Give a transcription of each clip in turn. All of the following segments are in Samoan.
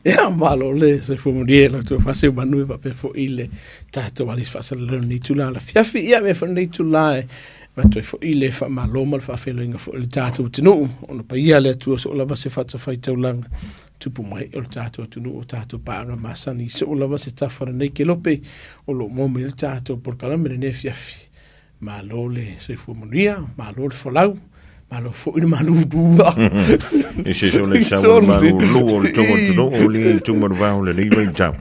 Ia, malo le soifua manuia i la outou faaseu-manu e faapea foi le tatou alisi faasalalau i lenei itula afiafi. Ia, avea foi lenei itula e avatu ai foi le faamalo ma le faafeiloaiga foi i le tatou atunuu, ona paia le Atua soo lava se fatafaitaulaga tupu mai o le tatou atunuu, o tatou paaga masani, soo lava se tafa o lenei kelope o lo o maua mai ai le tatou polokalame i lenei afiafi. Malo le soifua manuia, malo le folau, malo foi le malulu. I se so le sau le malulu o le tonga atunuu o le tonga vao le nei vaitau.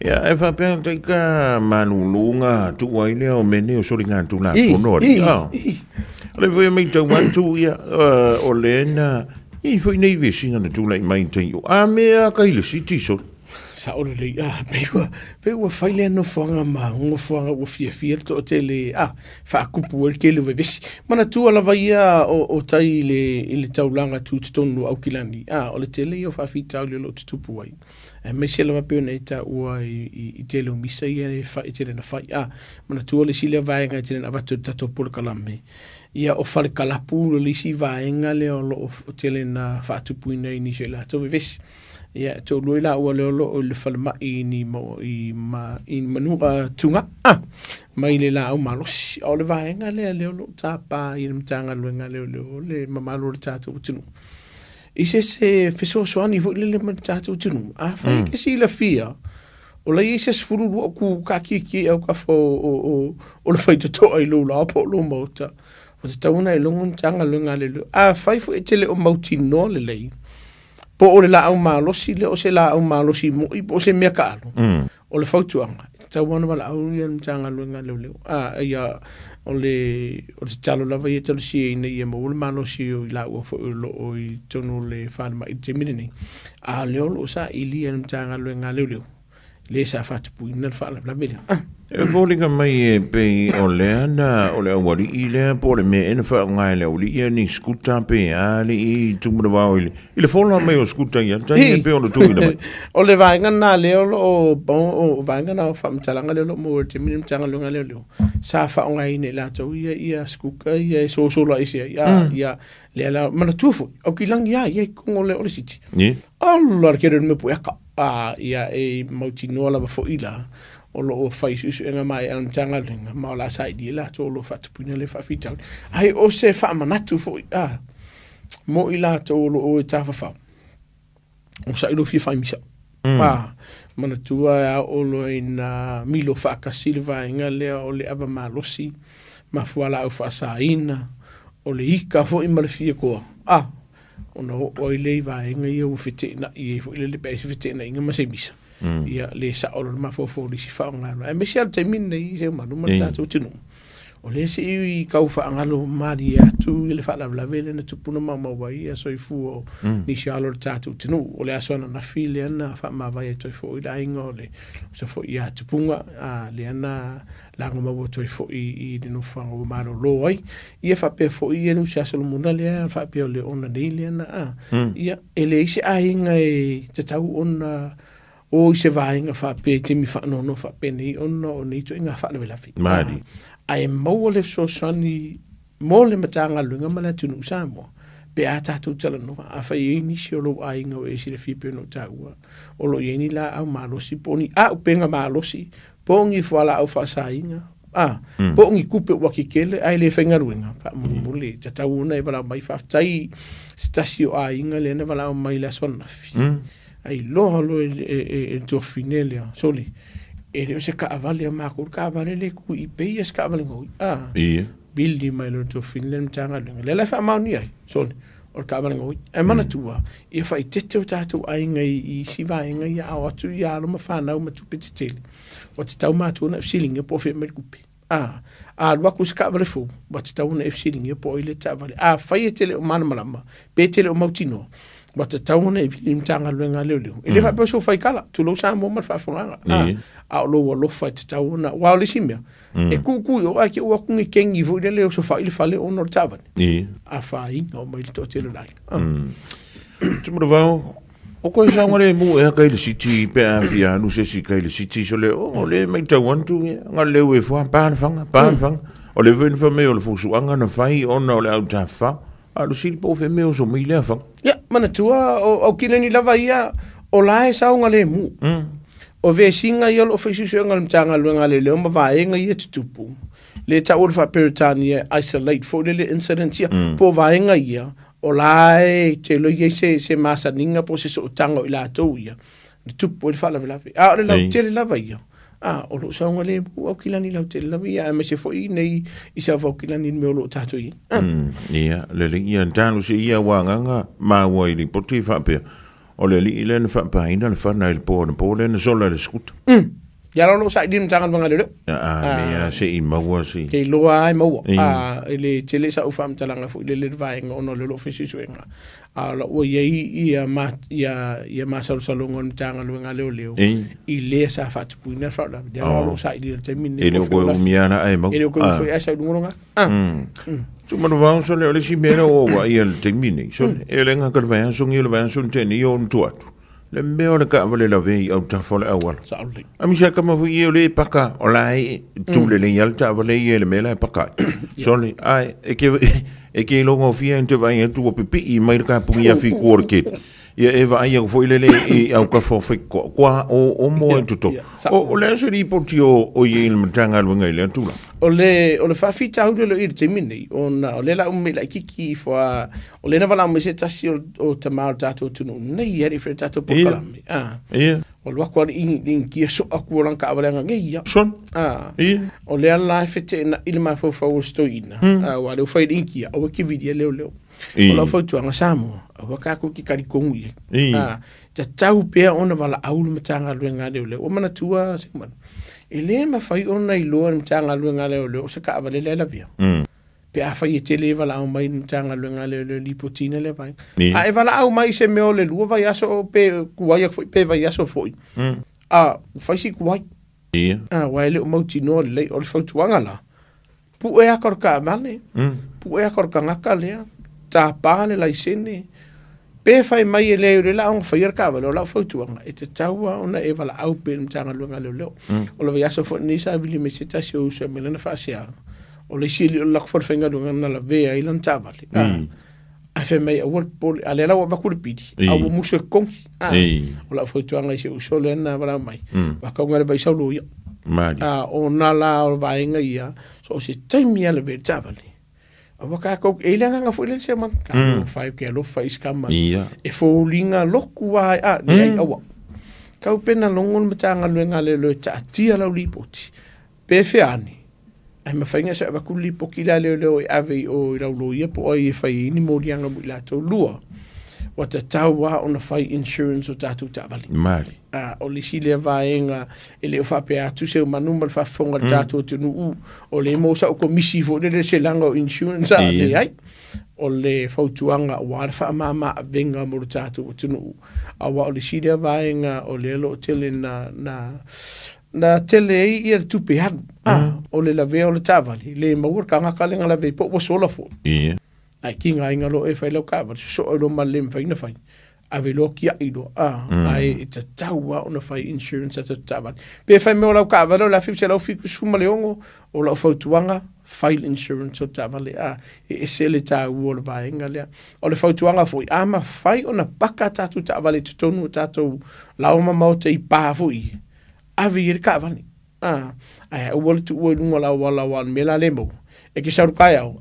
Ia, e faapea taika maluluga tuu ai lea o mea nei o soligatulafono alii. O le foi e matau atu, ia, o lea na i foi nei vesiga na tulai mai tai o a mea kai le siti so. Sao lelei, a, pei ua fai lea nofoaga ma nofoaga ua fiafia le toatele, a, faakupu ai le tele o vevesi. Manatua lava ia o tai i le taulaga tutotonu o Aukilani, a, o le tele ia o faafitauli o lo o tutupu ai. Aemaise lava pei ona e taua i tele o misa ia e fai, tele na fai. A, manatua le isi lea vaega e tele na avatu e le tatou polokalame, ia o fale kalapu le isi vaega lea o lo o tele na faatupuina i nisi o i latou vevesi. Ia, toalua i laua lea o lo o i le falemai ni mo i ma i manuga tuga, a, mai le laau malosi. O le vaega lea lea o lo o tapa i le Matagaluega Leoleo le mamalu o le tatou atunuu i se fesoasoani foi lele ma le tatou atunuu. Afai ke silafia o la i se 12 ku kaakiekie au kafa o le faitotoa i lou laoa po o lou maota, o te tatau ona e logo Matagaluega a Leoleo. Afai foi e tele o mautinoa lelei po o le laau malosi lea o se laau malosi moi po o se mea kaalo, o le fautuaga e tatau ona valaau ia le Matagaluega a Leoleo. A ia o le tatalo lava ia talosia ina ia maua le malosi o i laua foi o lo o i totonu o le falemai i le taimi lenei, a o lea o lo o saili ia le Matagaluega a Leoleo le sa faatupuina le faalavelave lea. Ah. E foliga mai e pei o lea na o le aualii lea po o le mea e na faaaoga e le aualii ia ni skuta pe a le i tumana vao i le fola mai o skuta ia tai e pe ona tuuina mai. O le vaega lena lea o lo o vaega na o faamatalaga lea o lo o maua i le taimi lenei Matagaluega a Leoleo sa faaaogaina e latou ia skuta ia e sosolo aese ai. A, ia lea la manatua foi Aukilani a ia i totonu o le siti. Ala le kere o le mea pueaka. A, ia e mautinoa lava foi la o lo o fai suesuega mai a le Matagaluega ma o le a saili e latou o lo o faatupuina le faafitauli. Ai o se faamanatu foi, a, mo i latou o lo o e tafafao o sa'i lo fia faimisa. A, manatua e ao loa ina milo faatasi le vaega lea o le ava malosi ma fualaau faasaina, o le ika foi ma le fia koa. A, ona oo ai lea i vaega ia ua feteenai ai foi lele pe ai se feteenaiga ma se misa. Ia le sao loa le mafaufau o le isi faaaoga loa. Aemaise lava le taimi lenei Seumanu ma le tatou atunuu. O lea se i kau faagalo malie atu i le faalavelave lea na tupu na maumau ai ia soifua o nisi alo o le tatou atunuu. O le aso ananafi lea na faamavae atu ai foi le aiga o le uso foi ia Tupuga, a, lea na lagomau atu ai foi i le nofoaga ua malolo ai. Ia faapea foi ia le uso ia Solomona lea faapea o le ona nei lea na, a. Ia e leai se aiga e tatau ona o i se vaega faapea i taimi faanoanoa faapenei ona o nei ituaiga faalavelave. Mali. Ae maua le fesoasoani mo le Matagaluega ma le atunuu Samoa pe a tatou talanoa. Afai e i ai nisi o lou aiga o e silafia pei ona ou taua o lo o i ai ni laau malosi po o ni auupega malosi po o ni fualaau faasaina, a, po o ni tupe ua kekele ae le faigaluega, faamolemole tatau ona e valaau mai. Faafetai se tasi o aiga lea na valaau mai i le aso ananafi. Ai loa loa e le tuafafine lea, sole, e le o se kaavale a makou, le kaavale le tu i pei se kaavale gaoi, a. Vili mai loa le tuafafine lea i le Matagaluega lea la e faamaonia ai, sole, o le kaavale gaoi. Ae manatua ia faaitete o tatou aiga i isi vaega ia a o atu ia alo ma fanau ma tupe tetele, ua tatau matua ona e fesiligia po o fea mai le tupe. A, alu atu se kaavale fou, ua tatau ona e fesiligia po o ai le taavale. Afai e te le o malamalama pe te le o mautinoa, ua tatau ona e vili i le Matagaluega a Leoleo. E le faapea o sou faikala, tulou Samoa ma le faafofogaaga, a, a o lou alofa e tatau ona, aua o le isi mea, e tutu i o ae te ua atu ni kengi foi lele osofai le fale ona o le taavale. Afaina o mai le toatele o le aiga. Ah. Tumana vao, o koe saunga le mu ea kai le siti pe a fia alu se si kai le siti so le o le mai tau antu ia nga leu e fua pa na fanga pa na fanga o le ven fa me o le fusuanga na fai ona o le au tafa a lo sili po fe me o so mai le fanga. Ia, manatua o Aukilani lava ia O la e saogalemu. O vesiga ia o loo faisuesuega a le Matagaluega a Leoleo ma vaega ia tutupu, lea e taua le faa-Peretania e isolate foi lele incidents ia, po o vaega ia o la e te iloa i ai se masaniga po o se sootaga o i latou ia na tupu ai le faalavelave. A o le lautele lava ia, o loo saogalemu Aukilani lautele lava ia, aemaise foi nei i South Aukilani i le mea o loo tatou i ai. Ia, lelei ia talosia ia ua agaga maua i lipoti faapea. O le alii lea na faapaina le fana i le po anapo lea na sola i le skuta. Ia la o loo saili le Matagaluega a Leoleo. A mea se i maua si. Ke iloa lava e maua. E le tele sau faamatalaga foi lele i le vaega ona o lea o loo fai suesuega. A o la ua i ai ia masalosaloga o le Matagaluega a Leoleo i lea sa faatupuina le faalavelave. Lea la o loo saili i le taimi lenei. E le o toe umi lava la ae maua. E le o toe umi foi ae sau i luga lona ata. Tumanuvao sole o le isi mea lea ua ou vaai i le taimi nei, sole, e le gata i le vaiaso nei o le vaiaso na tea nei o ona tua atu, le mea o le taavale lavea i autafa o le auala. A misa kama foi ia o le paka, o la e tu lelei lava le taavale ia i le mea la e paka ai. Sole, ae e ke, e ke iloa gofie ai te vaai atu ua pipii mai le kapuni afi i tua o le keli. Ia e vaai atu foi lele i autafa o Faitotoa, kua o omo ai totonu. O le a se lipoti o i ai i le Matagaluega i lea tulaga? O le faafitauli o lo o i ai i le taimi lenei, ona o lea o le a uma mai laitiiti ifo a, o lea na valaau mai se tasi o tama o le tatou atunuu nei e alii fai le tatou polokalame. O alu atu lava le Initia soo atu o lana taavale aga nei ia. O lea la e feteenai le mafaufau o si toeaina, aua o lea ua fai e le Initia, aua e te vilia leoleo. O lau fautuaga Samoa, aua tatou te talitonu i ai. Tatau pea ona valaau le Matagaluega a Leoleo. Ua manatua Seumanu, e le mafai ona iloa e le Matagaluega a Leoleo o se taavale la e lavea. Pe afai e tele e valaau mai le Matagaluega a Leoleo e lipotiina lea vaega. A e valaau mai i se mea o le 2 vaiaso pe tuai atu foi pe vaiaso foi, ua fai si tuai. Aua e le o mautinoa lelei. O le fautuaga la, pue aka o le taavale, pue aka o le tagata lea, tapa le laisene, pe fai mai e leai o lea o le a ona faia le taavale, o lau fautuaga, e tatau lava ona e valaau pea i le Matagaluega a Leoleo. O le vaiaso foi lenei sa vili mai se tasi o uso e aumai lana faasea, o le isi alii o le latou falefaigaluega na lavea ai lana taavale. Ae fai mai aua le popole, a lea la ua avatu le pili, a ua musu e totogi. O lau fautuaga i si ou uso lea na valaau mai, faatauga le vai sau loia. Ona la o le vaega ia, so o se taimi lava e lavea ai le taavale. Aua tatou, e i ai le agaga foi lele Seumanu, talofa e ou te alofa i isi tama. E foliga lotu lava, leai aua. Tau pe na logo le Matagaluega a Leoleo e taatia lau lipoti, pe fea ane, ae mafai ona e avatu le lipoti lea a leoleo e ave i o i lau loia po o ai e fai ai ni moliaga mo i latou. Lua, ua tatau lava ona fai insurance o tatou taavale. Mali. O le isi lea vaega e le o faapea atu Seumanu ma le faafofoga a le tatou atunuu, o lea e maua sau komisi foi lele se laga o insurance, leai. O le fautuaga aua le faamama avega mo le tatou atunuu, aua o le isi lea vaega o lea o lo o tele na tele ai ia le tupe alu. O le lavea o le taavale, le maua le tagata lea na lave ai po o ua sola foi. Ae tigaina loa e fai lau taavale, sosoo ai loa ma le le mafai ona fai. Ave loa tiai loa, ae e tatau lava ona fai insurance a tatou taavale. Pe fai mai o lau taavale o le 1976, o lau fautuaga, fai le insurance o le taavale, e ese le taua o le vaega lea. O le fautuaga foi, a mafai ona paka tatou taavale i totonu o tatou laoa ma maota i pa foi, ave i ai le taavale. Ae aua le tuua i luga o le auala aua o le mea la le maua. E te sau i le taeao,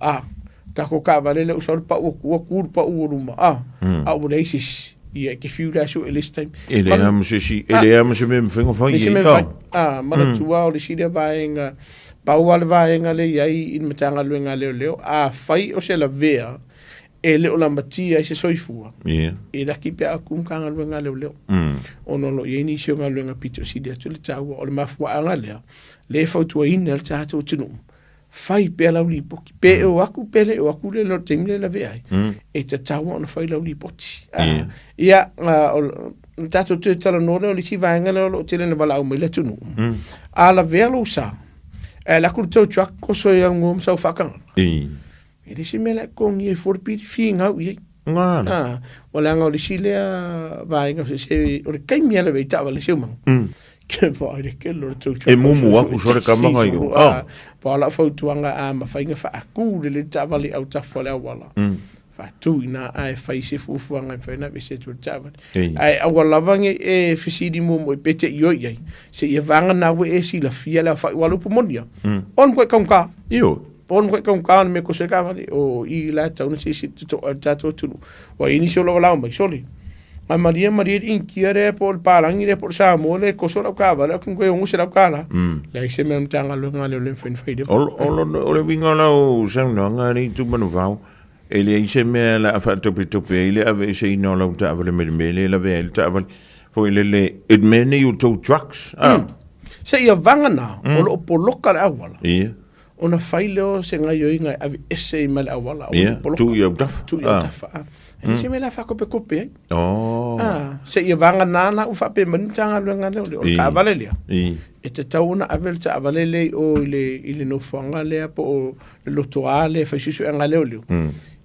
tatou taavale lea ua sau le pau atu, ua tu le pau ua luma, a ua leai se isi. Ia e te fiu la e sue i le isi taimi. E leai lava ma se isi, e leai lava ma se mea e mafai ona fai i ai. Manatua o le isi lea vaega, pau lava le vaega lea e i ai i le Matagaluega a Leoleo, afai o se lavea e le o lamatia ai se soifua, e laki pe a atu Matagaluega a Leoleo. Ona o lo o i ai nisi o galuega pito sili atu le taua. O le mafuaaga lea, lea e fautuaina ai le tatou atunuu, fai pea lau lipoti. Pe o atu pe le o atu le leo i le taimi lea e lavea ai, e tatau ona fai lau lipoti. Ia, o le tatou toe talanoa lea o le isi vaega lea o lo o tele ina valaau mai le atunuu. A lavea lou sa, ae alu atu le tow truck oso e augoa ma sau faatagaga. E le isi mea la e totogi ai fua le pili, finau i ai. Ua leaga o le isi lea vaega o se, o le taimi lava e lavea ai taavale Seumanu. Ke vaai le kele o le tow truck. E mumu atu sole tama ngai o. Pa o lau fautuaga a mafai ona faatu lelei le taavale i autafa o le auala. Faatu i ina ae fai se fuafuaga e mafai ona aveese atu ai le taavale. Ae aua lava ne i e fesili muamua pe te ioe i ai, seia vagana ua e silafia le aofai aua o le upu moni lava, o le matuai taugata. Ioe. O le matuai taugata o le mea e koso ai taavale. O i la e tatau ona silasila totoa i le tatou atunuu. Ua i ai nisi o lo o valaau mai, sole, a malie malie le Initia lea po o le palagi lea po o le Samoa lea e koso lau taavale, ou te $600. Leai se mea a le Matagaluega a Leoleo e mafai ona fai i lea O le uiga o lau saunoaga alii Tumanuvao, E leai se mea o le a faatopetope ai le aveeseina o lau taavale mai le mea lea e lavea ai le taavale foi lele i le mea nei o tow trucks. Ah. Seia vagana o lo o poloka le auala. Ona fai lea o se gaioiga e aveese ai mai le auala. Ia, tuu i autafa. Tuu i autafa. Ah. E leai se mea la faakopekope ai. Oh. Ah, seia vagana la ua faapea mai le Matagaluega lea o le taavale lea. E tatau ona ave le taavale lea i o i le nofoaga lea po o le lotoa lea e fai suesuega a leoleo,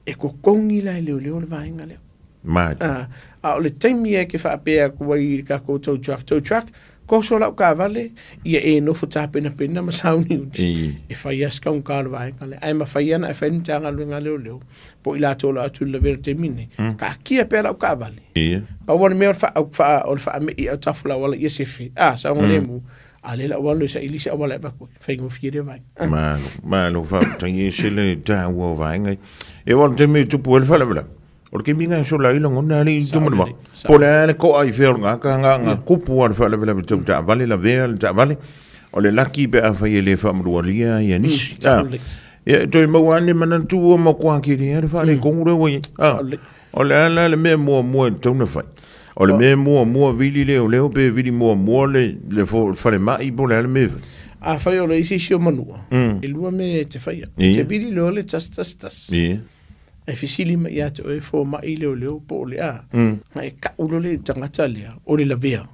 e totogi la e leoleo le vaega lea. Mai. A, a o le taimi e te faapea atu ai i le tatou tow truck, tow truck, koso lau taavale, ia e nofo tapenapena ma sauniuni, e fai lava si taugata o le vaega lea. Ae mafai lava ona e fai le Matagaluega a Leoleo, po o i latou o lo o atu i le lavea i le taimi lenei, taatia pea lau taavale. Pau lava le mea o le faamei autafa o le auala ia sefe, a, saogalemu, A lea la ua alu e saili se auala e avatu ai, faigofie lea vaega. Malo, malo faafetai e ese le taua o vaega ia. E aua o le taimi e tupu ai le faalavelave, o le taimi lena e sola ai lagona alii i tuma le vaa. Po o le a le toa i fea o le gata, na ona tupu lava le faalavelave tau taavale, lavea le taavale. O le laki pe afai e le faamalualia ia nisi. Ia, e toe maua ane manatu ua matua tele lava le faaletonu lea ua i ai. O le a la le mea muamua e tatau ona fai? O le mea muamua vili leoleo pe vili muamua le, le falemai po o le a le mea e fai? Afai o le isi isi o manua, e lua mea e te faia. E te vili loa le 111. E fesili mai ia te oe fomai leoleo po o le a, na e kau loa le tagata lea o le lavea.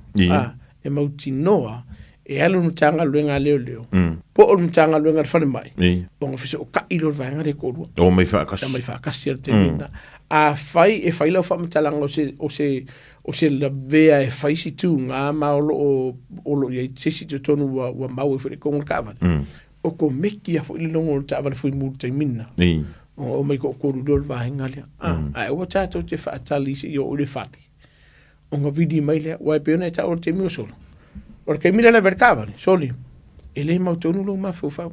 E mautinoa e alu le Matagaluega a Leoleo po o le Matagaluega a le Falemai ona fesootai lea o le vaega lea e toalua. Omai faatasi. Omai faatasi le taimi lena. Afai e fai lau faamatalaga o se, o se, o se lavea e fai si tuga ma o lo o, o lo o i ai se isi i totonu ua, ua mau ai foi i le kogo o le taavale, okomeki lava foi le logo o le taavale fuimu i le taimi lena. Ona omai toatolu lea o le vaega lea. Ae aua tatou te faatali seia oo i le fale. Ona vili mai lea, aua e pei ona e taua i le taimi ua sola. O le taimi lea na ave ai le taavale, sole, e le mautonu lou mafaufau.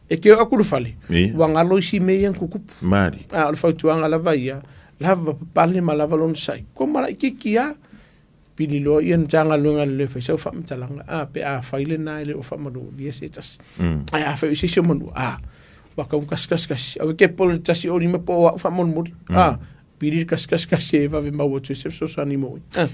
E te oo atu i le fale, ua galo isi mea ia na tutupu. Mali. A o le fautuaga lava ia, lava papale ma lava lona sai. Koma laitiiti lava, pili loa ia le Matagaluega a le fai sau faamatalaga, a pe a fai lena e le o faamalualia se tasi. Ae a fai o se isi o manua, a, ua tau kasikasi, aua e te pole i le 105 po o au faamolemole. A, Pili le kasikasi e vave maua atu ai se fesoasoani mo oe.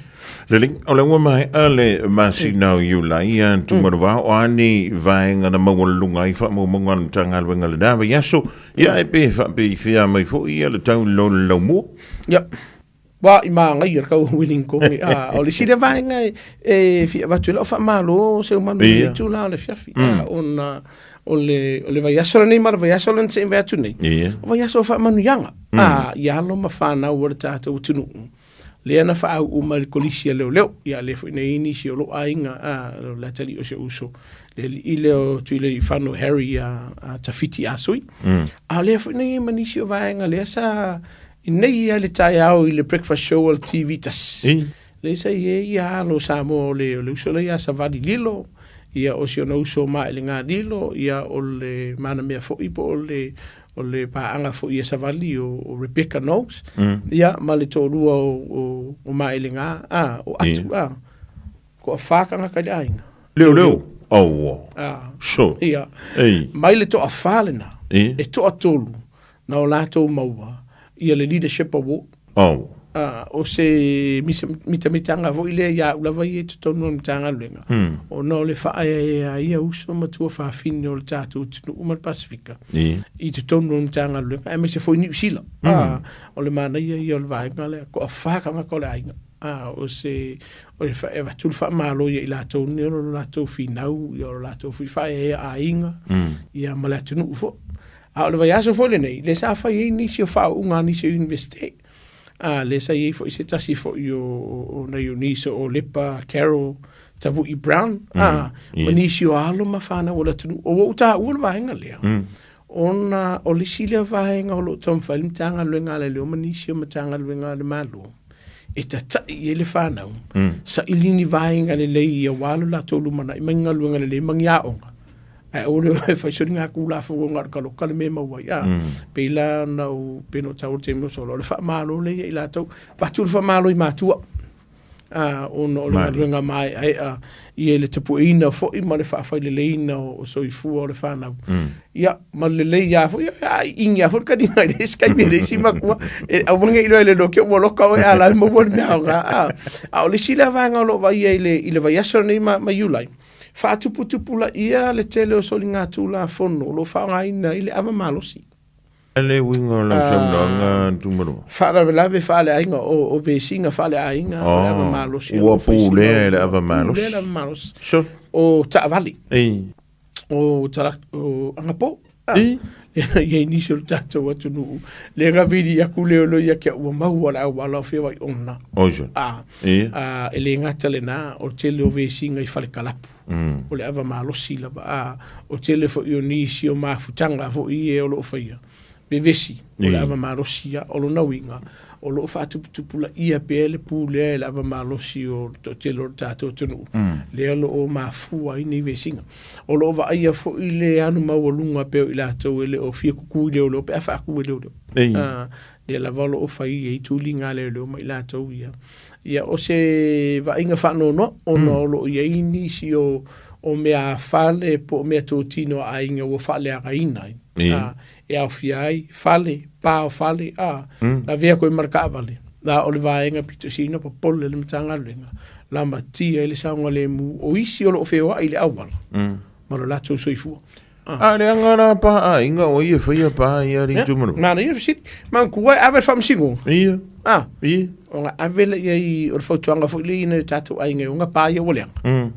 Lelei, o lea ua maea le masina o Iulai, ia Tumanuvao, o a ni vaega na maualuluga ai faamaumauga a le Matagaluega i lena vaiaso, ia e pe faapefea mai foi ia le tau i le laumua? Ia, ua i magaia le tau o Wellington. O le isi lea vaega e fia avatu ai lau faamalo Seumanu i lenei itula o le afiafi, ona o le vaiaso lenei ma le vaiaso lea na se i vae atu nei, o vaiaso o faamanuiaga. A, i alo ma fanau a le tatou atunuu, lea na faauu mai le Kolisi a Leoleo, ia lea foi na i ai nisi o lou aiga, a, o le atalii o si ou uso, le alii lea o Tuilealiifano Harry a, a Tafiti Asui. A o lea foi na i ai ma nisi o vaega lea sa i nei lava i le taeao i le breakfast show a le TV tasi. Lea sa i ai ia alo o Samoa o le, o le uso lea ia Savali Lilo, ia o si ona uso o Maelega Lilo, ia o le manamea foi po o le o le paaga foi a Savali o, o Rebecca Knowles, ia ma le toalua o, o, o Maelega, a, o Atu, a, toafa tagata i le aiga. Leo, leo. Aua. A, So. ia. Ei. Mai le toafa lena, Ia. e toatolu na o latou maua ia le Leadership Award. Aua. O se mitamitaga foi lea ia au lava ia i totonu o le Matagaluega, ona o le faaeaea ai ia uso ma tuafafine o le tatou atunuu ma le Pasefika i totonu o le Matagaluega, aemaise foi Niu Sila. O le manaia ia o le vaega lea, toafa tagata o le aiga. O se, o le e avatu le faamalo ia i latou nei o lo latou finau, ia o lo latou foi faaeaea aiga, ia ma le atunuu foi. A o le vaiaso foi lenei, lea sa fai ai nisi o faauuga a nisi o Iunivesite. A lea sa i ai foi se tasi foi o, o nai o nisi o Lepa, Carol, Tavui Brown, a, ma nisi o alo ma fanau o le atunuu. O ua ou taua le vaega lea. Ona o le isi lea vaega o lo o taumafai le Matagaluega a Leoleo ma nisi o Matagaluega a le Malo e tata'i i ai le fanau, saili ni vaega lelei aua lo latou lumanai ma ni galuega lelei ma ni aoga, ae aua le o e fai soligatulafono na o le taloka le mea e maua ai. Pei la ona ou pei ona ou taua i le taimi ua sola, o le faamalo lea ia i latou, avatu le faamalo i matua. Ona o le galuega maeaea ia i le tapueina foi ma le faafaileleina o soifua o le fanau. Ia, ma le lelei lava foi, a iigi lava foi le taliga i le isi taimi e le isi matua, e aua ne i iloa e le iloa ke ua loka oe a la e maua le mea aoga. A o le isi lea vaega o lo o vaaia i le vaiaso lenei ma Iulai, faatuputupulaia le tele o soligatulafono o lo o faaaogaina ai le ava malosi. Le uiga o lau saunoaga Tumaloa. Faalavelave faaleaiga o vesiga faaleaiga o le ava malosi. Ua pulea e le ava malosi. Pulea le ava malosi. O taavale. O agapo. Ia i nisi o le tatou atunuu. Le gavili aku leo lo ia kia ua maua le auala o feoai ona. E le gata lena o tele o vesiga i falekalapu. O le ava malosi lava. O tele foi o nisi o mafutaga foi e o loo faia vevesi o le ava malosi o lona uiga o loo faatuputupulaia pea le pulea e le ava malosi o le toatele o le tatou atunuu lea o loo mafua ai nei vesiga. O loo vaaia foi le alu maualuga pea o i latou e le o fia kukui leoleo pe a faaku e leoleo. Lea lava o loo fai ai tuliga a leoleo ma i latou ia. Ia o se vaaiga faanoanoa ona o loo i ai nisi o mea fale po o mea totino a aiga ua faaleagaina ai. E aofia ai fale, pa o fale, lavea koe ma le taavale. La o le vaega pito sina popole le Matagaluega lamatia i le saogalemu o isi o loo feoai i le auala ma lo latou soifua. A le anga la pa aiga o ia faia pa ia le Tumaloa. Mana ia fesili. Mantua e ave le faamasinoga. Ia. Ia. Ona ave le ia i o le fautuaga foi le ina o tatou aiga e ona pa ia ua leaga.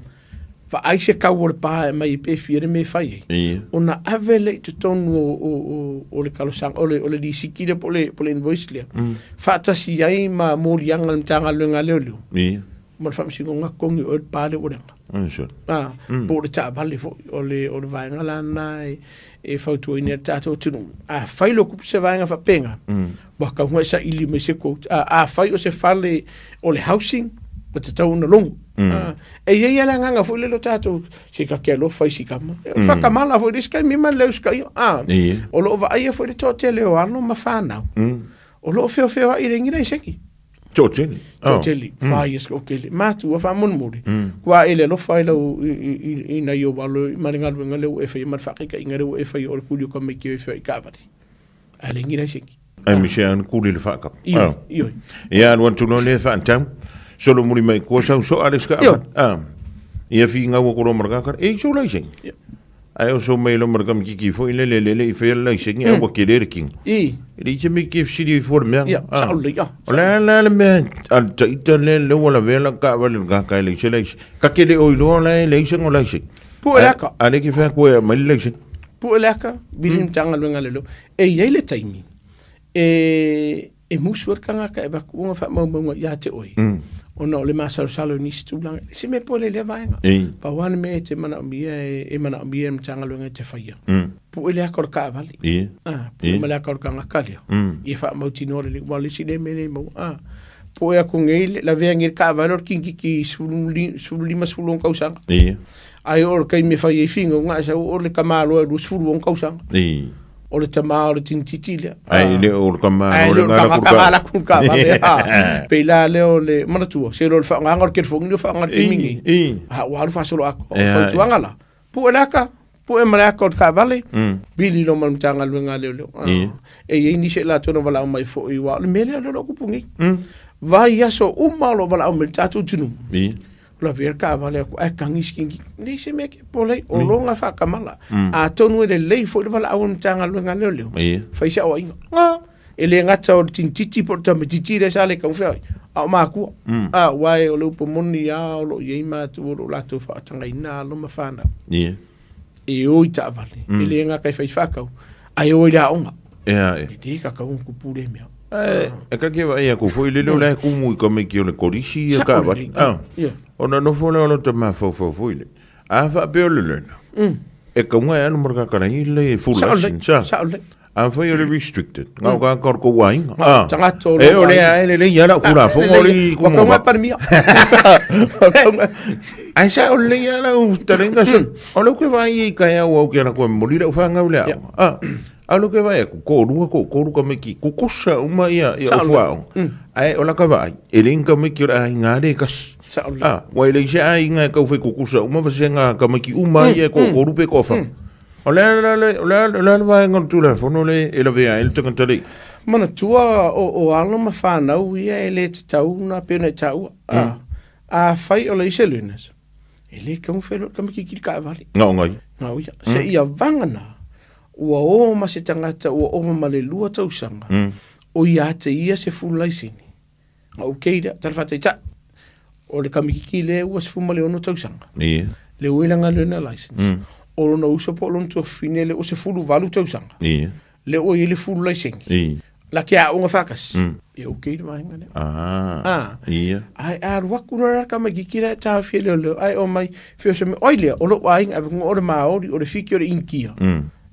Vaai se kau o le pa e mai pe fia le mea e fai ai. Ona ave le i totonu o le talosaga, o le lisiti lea po o le invoice lea. Faatasi ai ma moliaga le Matagaluega a Leoleo. Ma le faamasinoga togi oe le pa lea ua leaga. Po o le taavale foi o le vaega lana e fautuaina e le tatou atunuu. A fai lo kupu se vaega faapena, ua tau e saili mai se quote. A fai o se fale o le housing, o te tau ona logo. E iai le agaga foi le lo tatou se ka ke alofa i sikama. Whakamala foi le skai mima le uskai. O loo vaaia foi le toatele o alo ma whanau. O loo feofeo ai le ngira i seki. Toatele. Toatele. Whai eska o kele. Mātua whamonmori. Kua ele alofa i lau i nai o walo i maringaluenga leo e whai ma le whakaika inga leo e whai o le kuli o ka mai ki o e whai i kaavali. A le ngira i seki. Ai mise an kuli le whaakapa. Ioi. Ia alu atu no le whaantau. Solo muri mai kua sau so Alex ka awa. Ia fi ngau ko lo marka e so lai sing. Ai o so mai lo marka mi ki fo ile le le i fe lai sing e wa ke le king. I. Le che mi ki siri for me. Ia, sa le ia. La la le me al ta ita le le wala vela ka wala ka ka le se lai. Ka ke le o lo la le sing o lai sing. Pu ele ka. Ale ki fa ko mai le sing. Pu ele ka bilin tanga lenga le lo. E ia le taimi. E musu ar kanga ka e bakuunga wha maumaunga ia te oi. Ona o le masalosalo ni nisi tūlanga. Se me pole lea vaenga. Pawane me te mana o mia e mana o mia e matanga te whaia. Pu ele aka o le kaavale. Pu ele aka o le kangakalia. Ia wha mautinoa le wale si le mele mau. Pu e ako ngei la vea ngei kaavale o le kinkiki 15 sefulu kausanga. Ai o le kai me whaia i finga ngā sa o le kamalo e 20 kausanga. O le tama o le tinititi lea. Ai le o le kama o le ngala kurka. Pe la le o le manatua. Se lo le whaanganga o le kerfongi o whaanganga le mingi. Ha ua alu whasolo ako. O whautuanga la. Pu e laka. Pu e maleaka o le kaavale. Vili lo malamtanga luenga leo leo. E iei nise la tona wala o mai fo i wa. Le mele o le kupungi. Vai aso uma o lo wala o mele tātou tunu. La ver kaavale ako ai kangi skingi. Nei se mea ke pole o longa whakamala. A tonu e le lei fo le wala au mtanga luenga leo leo. Whai se awa inga. E le ngata o le tintiti po le tamatiti le sa le kaufea. A o mākua. A wae o le upo moni a o lo iei mātu o lo latou whaatanga ina alo ma whanau. E o i taavale. E le ngaka i whai whakau. Ai o i le aonga. E te kakau kupu le mea. E kake vai aku foi le leo le kumu i ka meki o le korisi ia kaavale. Ona nofo leo lo te mawhau foi le. A whaapeo le lena. E kaunga e anu maraka i le full license. Sa le. A fai o le restricted. Ngau ka ka ko wainga. Tagata o E o le ai le le ia kula fo o le ku mo. Ka parimia. Ai sa o le ia la u talenga so. O le ke vai i ka ia o ke na ko mo li le fa ngau le. Ah. A lo ke vai ko rua ko ko ka me ki ko kosa uma ia ia o fua. Ai o la ka vai. E le ka me ki ora ngā le kas. Ah, wai le se ai ngā ka fe ko kosa uma fa se ngā ka me ki uma ia ko ko rupe ko fa. O le le le le le vai ngā tula fono le e la vea el tanga tali. Mana tua o alo ma whanau ia e le te tauna pena e taua. A whai o le ise lunas. E le kamu whelo ka miki kiri ka avali. Ngā ngai. Ngā uia. Se ia vangana ua o ma se tangata ua ova ma le lua tausanga. O ia te ia se full laisini. Ngā ukeira, talawhata i ta. O le kamikiki le ua se fuma le ono tausanga. Ia. Le uelanga lena license. O lona uso po lona tuafine le o se fulu valu tausanga. Ia. Le o i le full laisini. Ia. La kia unga whakas. E okay te mahinga lea. Ah. Ia. Ai a ruaku nora ka mai kikira tā whiele o leo. Ai o mai whio se me oi lea o lo wainga a o le Māori o le whiki o le inkia.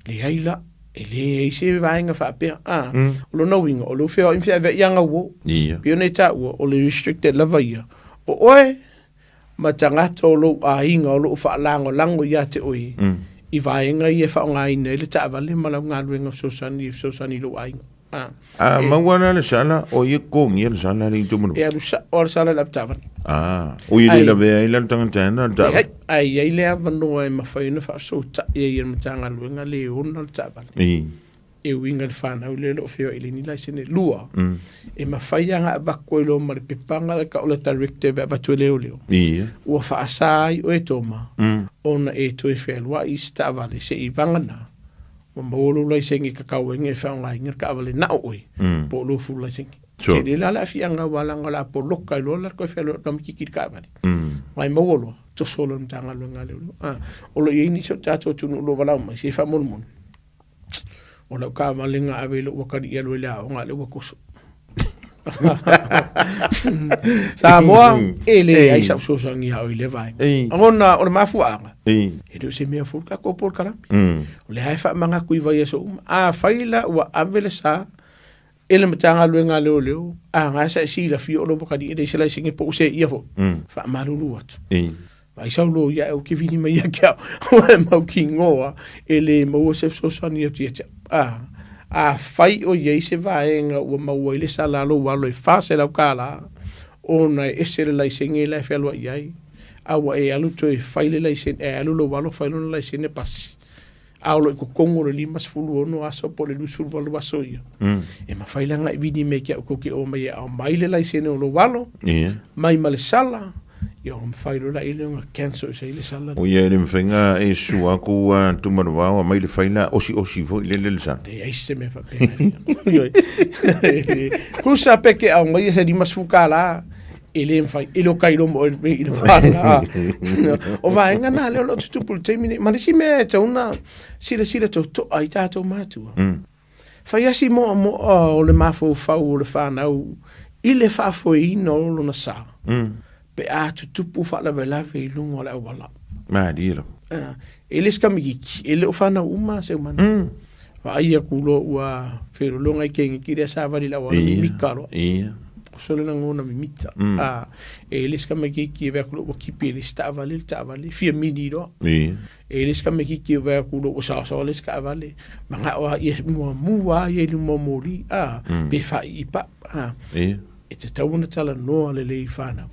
Le ai la e le ei se vainga whaapea. Ah. O lo nauinga o lo whio imwhia ve ianga wo. Ia. Pio nei tā ua o le restricted lava ia. O oe ma tangata o lo ainga o lo whaalango lango ia te oi. I vainga ia whaongaina i le taavale ma lau ngā sosani lo ainga. Ah, mawana le sala o ye kongi le sala le tumunu. E alu sa o le sala la tavan. Ah, o ye le ve ai la tanga tana ta. Ai ai le avanoa e mawhai na wha so ta e ia matanga luenga le ona le tavan. I. E uinga le whanau le lo whio i le ni laisene lua. E mawhai anga avakua i lo ma le pepanga le ka o le directive a vatu leo leo. I. Ua whaasa ai o e tōma. Ona e toe whelua i stavale se i vangana. Ma maolo laisenge ka kauenge e whaongainga ka awale na oi po lo fu laisenge. Te le la la fianga walanga la po loka lo la ko whelo ka miki ka awale. Mai maolo to solo mtanga lo ngale lo. Ah, o lo ini so tato tunu lo walau mai se fa mon. O lo ka malenga ave lo wakari ia lo le o ngale wa koso. Samoa e le ai sa so sangi ha o le vai. Ona o le mafuaga. E le se mea fulu ka ko por karapi. O le hai fa manga kui vai so a faila ua avele sa ele matanga luenga leo leo a nga sa si la fi o lo bokadi e se la singe po se ia fo. Fa malulu atu. Mai sau lo ia o ke vini mai ia kia o mau ki ngoa e le mau se so sani atu ia. A fai o iei se vaenga ua maua i le sala lo walo i whase lau kāla o na e ese le laisenge la e whelua i ai a ua e alu toe fai le laisenge e alu lo walo fai lona laisenge pasi a olo i kokongo le 56 aso po le 28 aso ia e mawhai langa i vini me kia uko ke o mai e au mai le laisenge o lo walo mai ma le sala ia o mwhai lola i leonga cancel se i le sala. O ia le mwhenga e sua ku tumanuau a mai le whaila osi osi fo i le le sala. Te eise me whapena. Kusa peke au mai se limas fukala e le mwhai e lo kairo mo e le whala. O vaenga nā leo lo tutupulu te mine. Ma nisi mea e tauna sila sila tau toa i tātou mātua. Whai asi moa moa o le mawhau o le whanau i le whaafoeina o lona sa. Pe a tutupu whaalavelave i lunga o le awala. Mā dira. E le skamikiki, e le o whanau uma se umana. Wa ai aku lo ua wherolonga i kenge kiri a sāwari la wala mimika roa. Ia. O sole na ngona mimita. E le skamikiki e wea kulo ua kipi e le staavale, le taavale, fia mini roa. Ia. E le skamikiki e wea kulo ua saosawa le skaavale. Manga oa ia mua mua ia i mua mori. Pe whai i pa. Ia. E te tauana tala noa le lei whanau.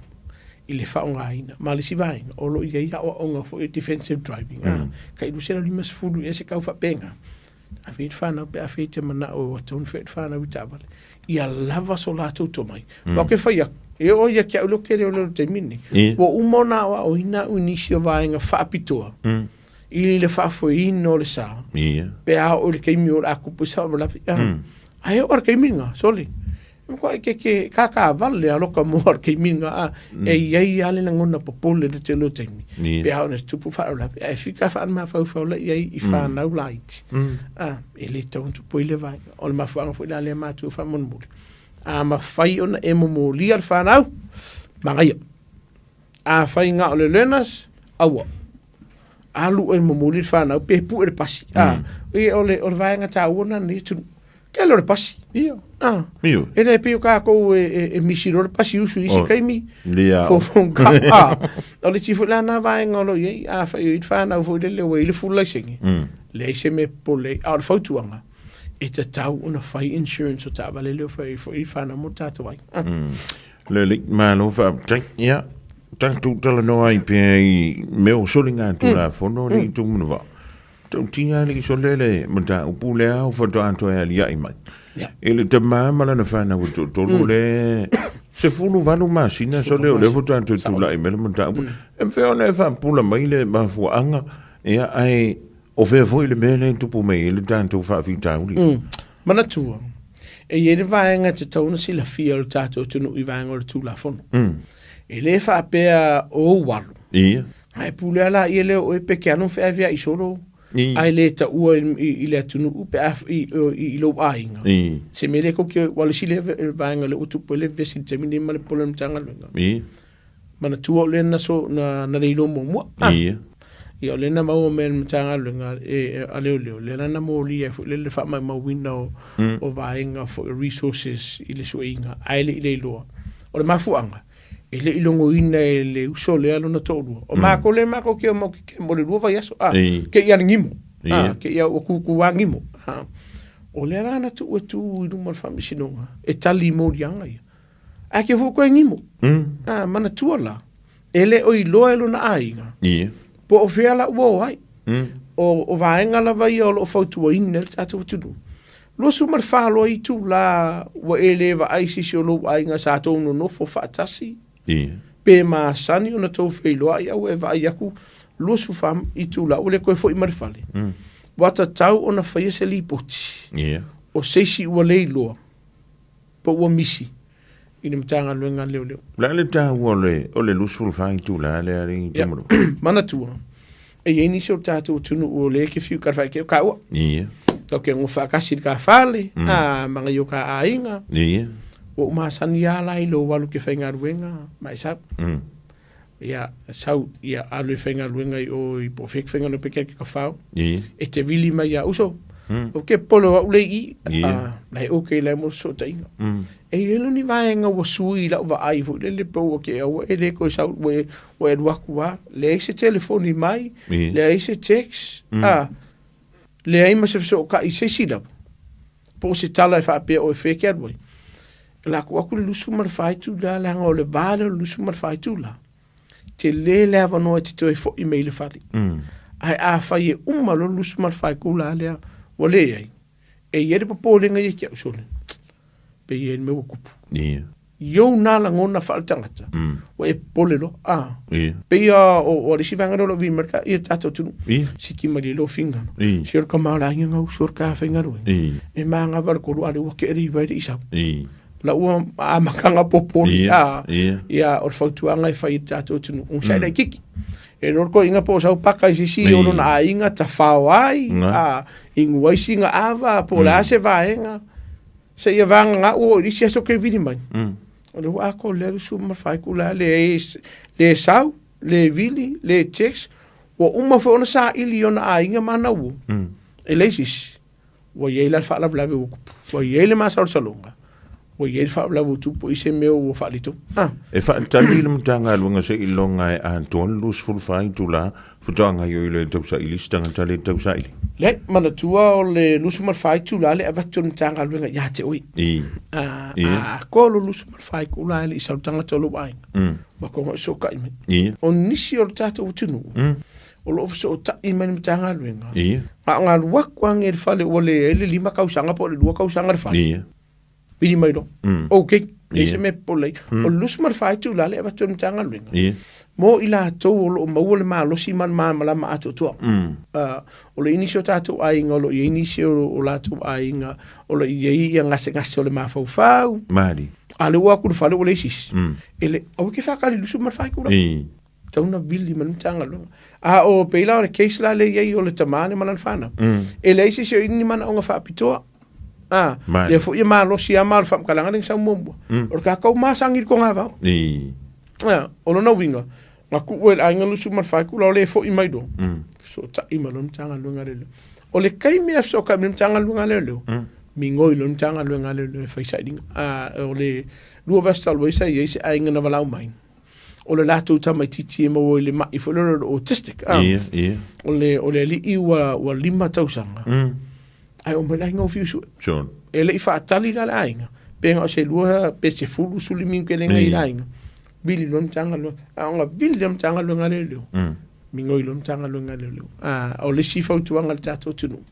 I le whaongaina. Ma le si vaenga, o lo ia ia o onga fo e defensive driving. Ka ilu sela limas fulu e se kau whapenga. A whit whanau pe a white mana o taun whit whanau i tāwale. Ia lava so lātou tō mai. Wā ke whai e o ia kia ulo kere o leo te mini. Wa umona o o ina unisi o vaenga whaapitoa. I le whaafoeina o le sa. Pe a o le keimi o le akupu sa o lafi. Ai o le keiminga, sole. Ko ke ke ka ka vale a loka mo ke minga a e ia ale na ngona popole le te lo temi pe a ona tupu fa la e fika fa ma fa fa la ia i fa na light a e le ton tupu ile vai o ma fa fa le ma tu fa mon muli a ma fai ona e mo li al fa na ma ngai a fai nga o le learners awa Alu e momoli le whanau, pe pu e le pasi. E o le vaenga tāua na ni tunu. Ke le pasi. Ia. Io. E le pio ka ko e misi ro le pasi usu isi kaimi. Lia. Fofonga. O le tifu la na vaenga lo ye a fa i whanau fo le le we le full licensing. Le se me pole a le fautuanga. E te tau ona whai insurance o tā vale leo whai i whanau mo tātou ai. Le le malo fa ia. Tātou tala noa i pēr i meo solinga tū la fono ni tūmunua. Tau tia li so lele mata upu le au whatoa atoa e alia i mai. E le te māmala na whanau tō tolu le se fulu valu masina so leo le whatoa atoa tū la i mele mata upu. E mwhea ona e whaapula mai le mafuaanga ia ai o whea foi le mea le tupu mei le tātou whaafitauli. Manatua, e i le vaenga te tauna si la fia o le tātou tunu i vaenga o le tū la fono. E le whaapea o walu. Ia. Ai pule ala i le o e peke anu whea via i solo. Ai le ta ua i le atunu upe i lo ainga. Se mele ko ke wale si le vaenga le utupu le vesi te mini ma le pole mtanga lunga. Mana tua o le na so na reilo mua. Ia. Ia o le na maua me mtanga lunga e a leo leo. Le na mōli e le le wha mai mawina o vaenga for resources i le suinga. Ai le i le iloa. O le mafuanga. E le ilongo ina e le uso le alo na tōrua. O māko le māko ke o mau ke mo le rua vai aso. Ke ia ngimo. Ke ia o kuku a ngimo. O le ala na tu e tu i luma le whamisinonga. E tali mōrianga ia. A ke fō koe ngimo. Mana tua la. E le o i loa e lona ainga. Po o whia la ua o ai. O vaenga lava ia o lo fautua ina le tātou tunu. Losu mar whaloa i tū la ua e lewa ai sisi o lo ainga sa tōno nofo whaatasi. Pe masani o na tō whailoa i au e vai aku losu wham i tū la ule koe fo i marwhale. Wata tau o na whaia se lipoti. O seisi ua leiloa. Po ua misi. I ne matanga luenga leo leo. La le tau o le lusu whai tū la le ari i tūmaru. Mana tua. E i nisi o tātou tunu o le ke whiu karwhai ke o ka ua. Tau ke ngō whakasi ka whale. Manga i o ka ainga. O masani ala i lo walu ke whainga ruenga, mai sau. Ia, sau, ia alu i whainga ruenga i o i po whek whainga no peke ke ka whao. E te vili mai ia uso. O ke polo wa ule i, lai o ke lai mo so tainga. E i elu ni vaenga wa sui la wa ai fu le le po ke au e le ko sau we we ruaku wa le se telefoni mai, le se text, le ai ma se so ka i se sila. Po se tala e whaapea o e wheke arwai. La ku aku le lusu mar whaitu la la ngā o le vāle o le lusu mar whaitu la. Te le le avanoa te toe fo i meile whare. Ai a whai e uma lo lusu mar whaiku la lea wa le ai. E i ere papolenga i kia usole. Pe i ere mewa kupu. Iau nā la ngona whaatangata. Wa e pole lo. Pe ia o risi whangaro lo vimarka i e tātou tunu. Siki mari lo fingano. Sior ka maorangi ngau, sior ka whaingarue. E maa ngā warakoro ale wa ke ere i waere isau. La ua a makanga popori ia o fautuanga e whai tātou tunu. Un sai lai kiki. E rorko inga po sau paka i sisi o lona a inga ta whao ai, ingu waisi inga awa, po la ase vaenga. Se ia vanga ngā ua o risi aso ke vini mai. O le ua ako le rusu marwhai kula le sau, le vili, le text. Ua uma wha ona sa ili ona a inga mana ua. E le sisi. Ua iei la whaalavlave ua kupu. Ua iei le masaur salonga. Ua iei whaalavu tupu i se meo ua whaalito. E whaatali le mutanga lunga se ilonga e antoan lus fulfai tula futoanga yo ile tausa ili stanga tale tausa ili. Le manatua o le lusu marfai tula le avatu mutanga lunga ia te oi. A ko lo lusu marfai kula le isautanga tolo ai. Wa ko so ka ime. O nisi o tātou tunu. O lo so ta ime mutanga lunga. Nga nga luak wange le fale o le le lima kausanga po le lua kausanga le fale. Vili mai lo. Ok, le se me pole. O lusu marfai tula le avatu mutanga lunga. Mo i la tau o lo maua le malosi man malama ato tua. O le inisio tātou ainga, o lo inisio o lātou ainga, o lo iei ia ngase ngase o le mawhauwhau. Mari. A le ua kuru whale o le isis. E le, awe ke whakari lusu marfai kura. Tauna vili manu tanga lunga. A o peila o le case la le iei o le tamane manan whana. E le isis o ini mana onga whaapitoa. Le fo ia malosi a malu whamkalanga ning sa muamua. O le kakau masangir ko ngā vau. O lona winga. Na kuʻu ai le aiga 24 itula o lē foʻi mai loa. Fesootaʻi ma loa le Matagaluega a Leoleo. O le taimi e fesootaʻi ma le Matagaluega a Leoleo, migoi loa le Matagaluega a Leoleo e fai sailiga. O le lua vaiaso talu ai sa i ai se aiga na valaau mai, o le latou tamaitiiti e maua i le maʻi foi lele o le autistic. O le alii ua 5 tausaga, ae oo mai le aiga ua fiu sue. E le i faatali la le aiga, pe na o se 2 pe 10 15 minute le i le aiga. Vili loa le Matagaluega. A ona vili le Matagaluega a Leoleo, migoi loa le Matagaluega a Leoleo. O le isi fautuaga a le tatou atunuu,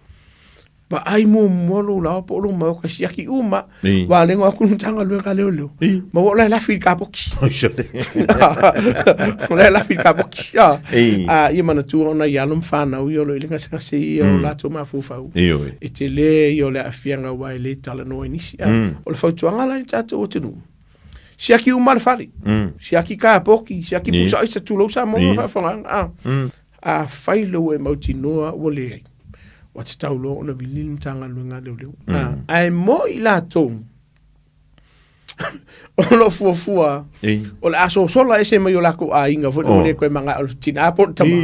vaai muamua lou laoa po o lou maoka, siaki uma, valego atu le Matagaluega a Leoleo, ma ua o la e lafi i le kapoki. O la e lafi i le kapoki. Ia manatua ona i alo ma fanau ia o lo o i le gasegase ia o latou mafaufau. E tele ia o le aafiaga aua e le talanoa i nisi. O le fautuaga la i le tatou atunuu, siaki uma le fale, siaki kapoki, siaki pusa aisa, tulou Samoa ma faafofogaaga. Afai loa ua e mautinoa ua leai, ua tatau loa ona vili le Matagaluega a Leoleo. Ae mo i latou o lo o fuafua o le a sosola ese mai o latou aiga foi ua le toe manao o le tina po o le tama,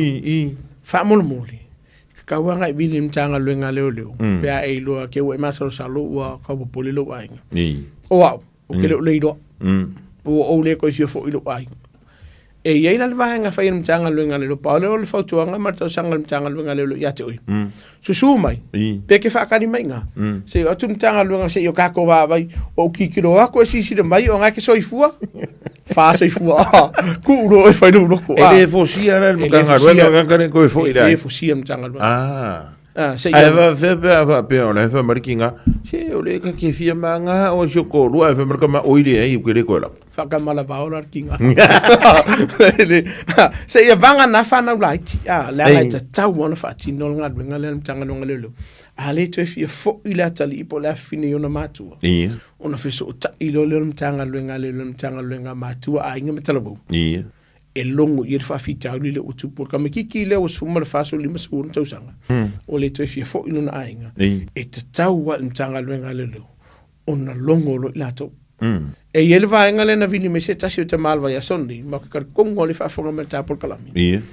faamolemole, tatau lava ona e vili i le Matagaluega a Leoleo pe a e iloa ke ua e masalosalo ua tau popole lou aiga. O au, ou te le o le iloa. Ua ou le toe fia foi i lou aiga. E i ai la le vaega fai e le Matagaluega a Leoleo, pau lea o le fautuaga ma le talosaga a le Matagaluega a Leoleo ia te oe. Susu mai, pe ke faatali mai iga. Se i oo atu le Matagaluega se i o tatou vaavaai, ua ou tilotilo atu e silasila mai o na e te soifua, fa soifua, tuu loa oe e fai lou loto. E le fosia la le Matagaluega tagata le toe foi i le aiga. E le fosia le Matagaluega. Se i Ae faafefea pe a faapea o la e fai mai le tiga, se o le ta te fia maga o si o toalua, ae fai mai le tama, oi leai, ou te le toe lava. Faakamalava ola le tiga. Se ia vaga na fanau laiti, leaga e tatau ona faatino le galuega lea a le Matagaluega a Leoleo. A le toe fia foi le atalii po o le afafine i ona matua, ona fesootai loa lea o le Matagaluega a Leoleo i le Matagaluega a Matua, Aiga ma Talavou. E logo i ai le faafitauli lea ua tupu. O le tamaitiiti lea ua 14, 15 tausaga, ua le toe fia foi i lona aiga, e tatau lava i le Matagaluega a Leoleo ona logo loa i latou. E i ai le vaega lea na vili mai se tasi o tama o le vaiaso lenei, ma ou te talitonu lava o lea e faafofoga mai i le ta polokalame.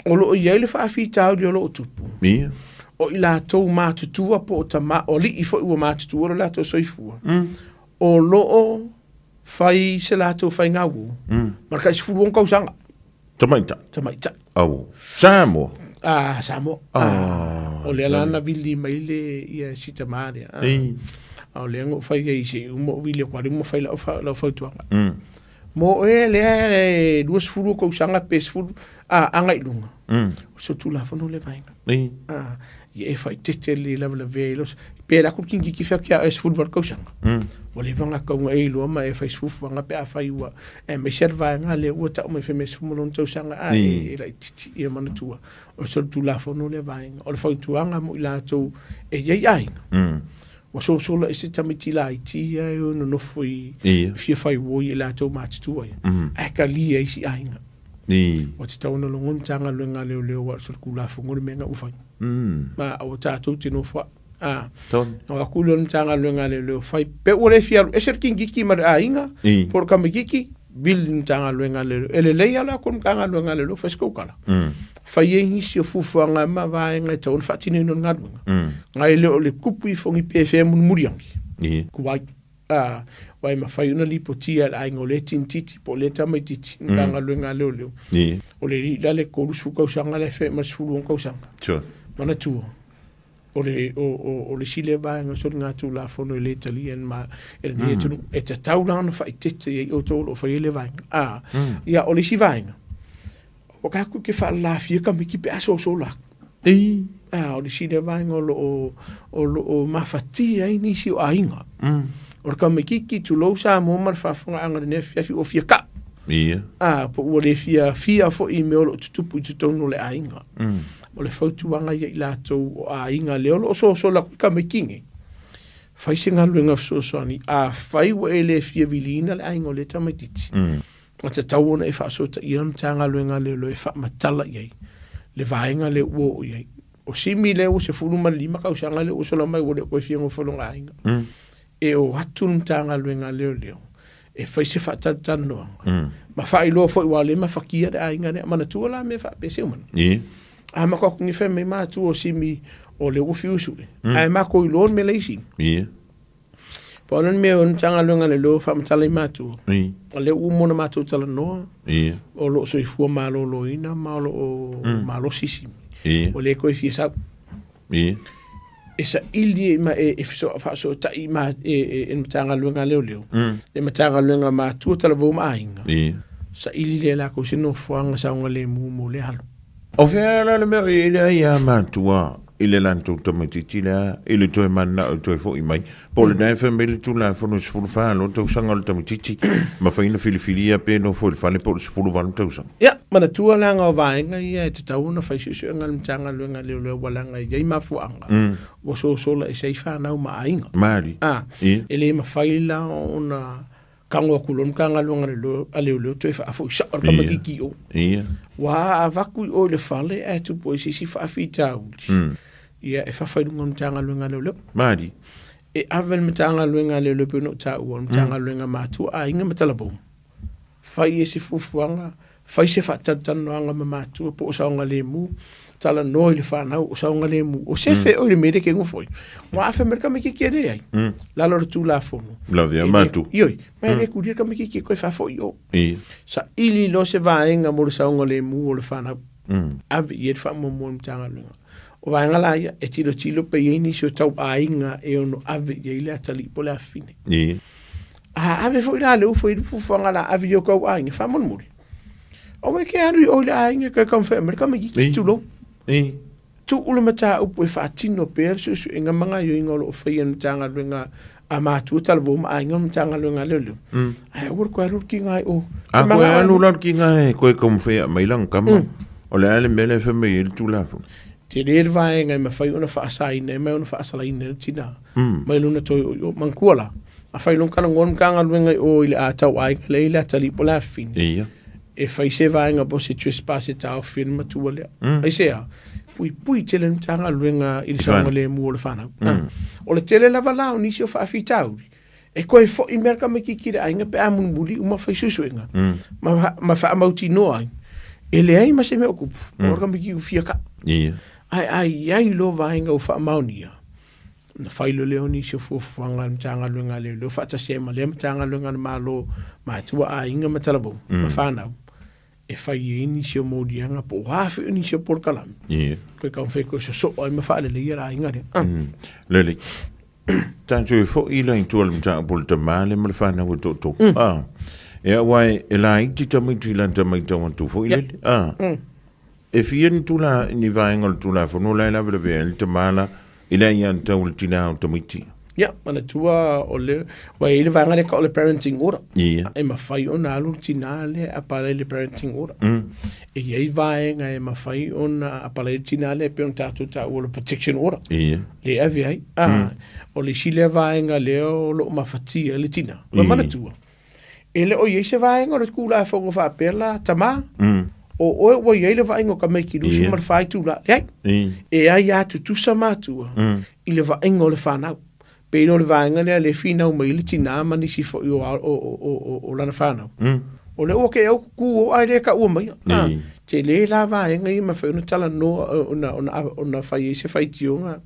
O lo o i ai le faafitauli o lo o tupu. O i latou matutua po o tama, o alii foi ua matutua lo latou soifua, o lo o fai se latou faigauo ma le tai 16 tausaga. Tamaitai. Tamaitai. Au. Samoa. Samoa. O lea la na vili mai le ia si tama lea. A o lea na ou fai ai se i uma ou vili atu a uma fai lau fautuaga. Mo oe lea e 20 tausaga pe 10 agai i luga. O se Tulafono lea vaega. Ia e faaeteete le lavelavea i lou pe alu atu le kinikiki fai atu ia oe e 18 tausaga. Ua leva ona tatau ona e iloa ma e fai fuafuaga pe afai ua aemaise lava le vaega lea ua tau mai fai mai e 16 tausaga a e laitiiti ia manatua o se Tulafono lea vaega. O le fautuaga mo i latou e i ai aiga, ua sosola ese tamaiti laiti ia e o nonofo i fia fai uo i latou matutua ia, ae talia isi aiga. Ua tatau ona logo le Matagaluega a Leoleo aua o se Tulafono le mea na ua fai. Ma aua tatou te nofo ai. Na o atu lea o le Matagaluega a Leoleo fai, pe ua le fia alu ese le kinigiki ma le aiga, po o le tamaitiiti, vili le Matagaluega a Leoleo. E lelei lava le o atu o le Matagaluega a Leoleo fai se tou tala. Fai ai nisi o fuafuaga ma vaega e tatau ona faatinoina o le galuega. Nai le o le tupu ifo ni pefea mulimuli ane, tuai. Aua e mafai ona lipotia e le aiga o lea tinititi po o lea tamaitiiti i Matagaluega a Leoleo. O le alii la le 30 tausaga la e feoai ma le 16 tausaga. Manatua, o le, o le isi lea vaega o soligatulafono e le talia e lenei atunuu. E tatau la ona faaeteete i ai outou o lo o faia lea vaega. Ia, o le isi vaega, o tatou te faalalafia tamaiti pe a sosola atu. O le isi lea vaega o lo o mafatia ai nisi o aiga. O le tamaitiiti, tulou Samoa ma le faafofogaaga i lenei afiafi, ua fia kau. Po ua le fiafia foi i mea o lo o tutupu i totonu o le aiga. O le fautuaga ia i latou o aiga lea o lo o sosola atu i tamaiti nei, fai se galuega fesoasoani. Afai ua e le fia viliina le aiga o lea tamaitiiti, Na tatau ona e faasoataia le Matagaluega a Leoleo e faamatala i ai le vaega lea ua oo i ai. O Simi lea ua 15 tausaga lea ua sola mai ua le o toe fia nofo i lona aiga. E o atu le Matagaluega a Leoleo. E fai se faatalatalanoaga ma faailoa foi ua le mafakia le aiga lea manatua la mea faapea se umana. A matou fai mai matua o Simi o le ua fiu sue ae matou iloa le mea le isi. Pa o le mea o le Matagaluega a Leoleo faamatala i matua. O lea ua uma ona matou talanoa. O loo soifua maloloina ma o loo malosi Simi. Ua le toe fia sau. E saili ma e faasootai ma e le Matagaluega a Leoleo. Le Matagaluega a matua talavou ma aiga. Saili lea lakou se nofoaga saogalemu mo le alo. O fea la le mea o i ai le ai a matua i le latou tamaitiiti lea i le toe mananao e toe foi mai. Po o lena e fai mai le Tulafono e 14 loa tausaga o le tamaitiiti, mafai ona filifilia pe nofo i le fale po o le 18 tausaga. Ia, manatua leaga o vaega ia e tatau ona fai suesuega a le Matagaluega a Leoleo ua leaga e i ai mafuaaga ua sosola ese ai fanau ma aiga. Mali. A, e le mafai la ona tago atu loa le Matagaluega a Leoleo toe faafoi sao le tamaitiiti i o. Ua avatu i o i le fale ae tupu ai se isi faafitauli. Ia, e fafa i luga o le Matagaluega a Leoleo. Mali. E ave le Matagaluega a Leoleo pei ona ou taua, o le Matagaluega matua aiga ma talavou. Fai e se fuafuaga, fai se faatalatalanoaga ma matua po o saogalemu, talanoa i le fanau o saogalemu, o sefe oe i le mea lea e te nofo ai. Ua afe mai le tamaitiiti e leai, lalo o le Tulafono. Lavea matua. Ioe, ma e le kulia le tamaitiiti e toe faafoi i o. Saili loa se vaega mo le saogalemu o le fanau. Ave i ai le faamuamua a le Matagaluega. O vaega la ia, e tilotilo pe i ai nisi o tauaiga e ono ave i ai le atalii po o le afafine. A ave foi la le ufo i le fuafuaga la ave i o tauaiga, faamolemole. Aua e te alu i o i le aiga e toe taumafai mai le tamaitiiti tulou. Tuu le mataupu e faatino pea le suesuega ma gaoioiga o lo o faia e le Matagaluega a matua talavou ma aiga o le Matagaluega a Leoleo. Ae aua le toe alu le tiga i o. A koe alu la le tiga e toe taumafai e aumai lana tama, o le a le mea lea e fai mai ai le Tulafono? Tele le vaega e mafai ona faasaina ai ma ona faasalaina ai le tina mai lona toe o i o. Manatua la, afai loa ona talanoa le Matagaluega i o i le a tauaiga lea i le atalii po o le afafine, e fai se vaega po o se trespass e taofi ai le matua lea. Aisea? Puipui tele le Matagaluega i le saogalemu o le fanau. O le tele lava la o nisi o faafitauli, e toe foi mea le tamaitiiti i le aiga pe a mulimuli uma fai suesuega ma faamautinoa ai, e leai ma se mea o tupu, o le tamaitiiti ua fia kaa. Ae a i ai loa vaega ua faamaonia, ona fai loa lea o nisi o fuafuaga a le Matagaluega a Leoleo faatasi ai ma lea Matagaluega a le Malo, matua, aiga ma talavou ma fanau, e fai ai nisi o moliaga po o a foi o nisi o polokalame. Toe taumafai e toe sosoo ai ma faaleleia le aiga lea. Lelei. Tatou e foi la i tua i le mataupu o le tama lea ma le fanau e toatolu. E aua e laiti tamaiti i lana matau atu foi lele. E fia ni tula ni vaega o le Tulafono la e lavelavea ai le tama la i le aiatatau a le tinā o tamaiti. Ia, manatua o le, ua i ai le vaega lea e tau o le parenting order. E mafai ona alu le tinā lea e apalai i le parenting order. E i ai vaega e mafai ona apalai le tinā lea e pei ona tatou taua o le protection order. Lea e ave ai. O le isi lea vaega lea o lo o mafatia ai le tinā. Ua manatua, e le o i ai se vaega o le Tulafono faapea la, tama, o oe ua i ai le vaaiga o tamaiti 24 itula. Leai. E aia tutusa matua i le vaaiga o le fanau. Pei o le vaega lea le finau mai le tinā ma nisi foi o lana fanau. O le ua ke au kuku o ai le ka ua mai. Te le la vaega ia mafai ona talanoa ona fai ai se faitioga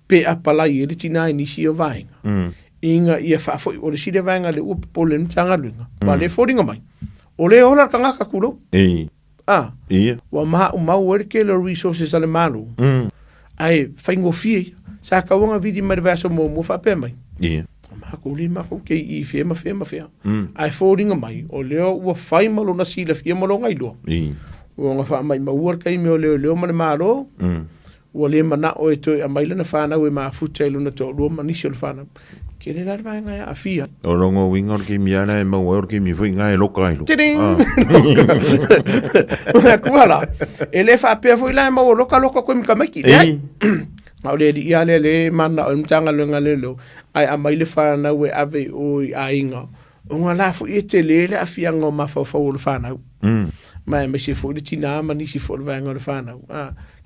pe apalai ai le tinā i nisi o vaega. Ina ia faafoi o le isi lea vaega lea ua popole ai le Matagaluega. Ua le foliga mai. O le ola le tagata tulou. Ua maumau ai le tele o resources a le Malo. Ae faigofie ia. Sa tatau ona vili mai le vaiaso muamua faapea mai. O matou le matou te i i fea ma fea ma fea. Ae foliga mai, o lea ua fai ma lona silafia ma lona iloa. Ua ona faamaimaua le taimi o leoleo ma le Malo. Ua le manao e toe aumai lana fanau e mafuta i lona toalua ma nisi o le fanau. Tele la le vaega e aafia. O lona uiga o le taimi lava la e maua ai o le taimi foi lena e loka ai loa. Tiding! Manatu la, e le faapea foi la e maua loka loka koe ma tamaiti. Leai. Na o le alii lava lea lea e mananao ai le Matagaluega a Leoleo, ae aumai le fanau e ave i o i aiga, ona la foi e tele le aafiaga o mafaufau o le fanau. Ma aemaise foi le tinā ma nisi foi o le vaega o le fanau.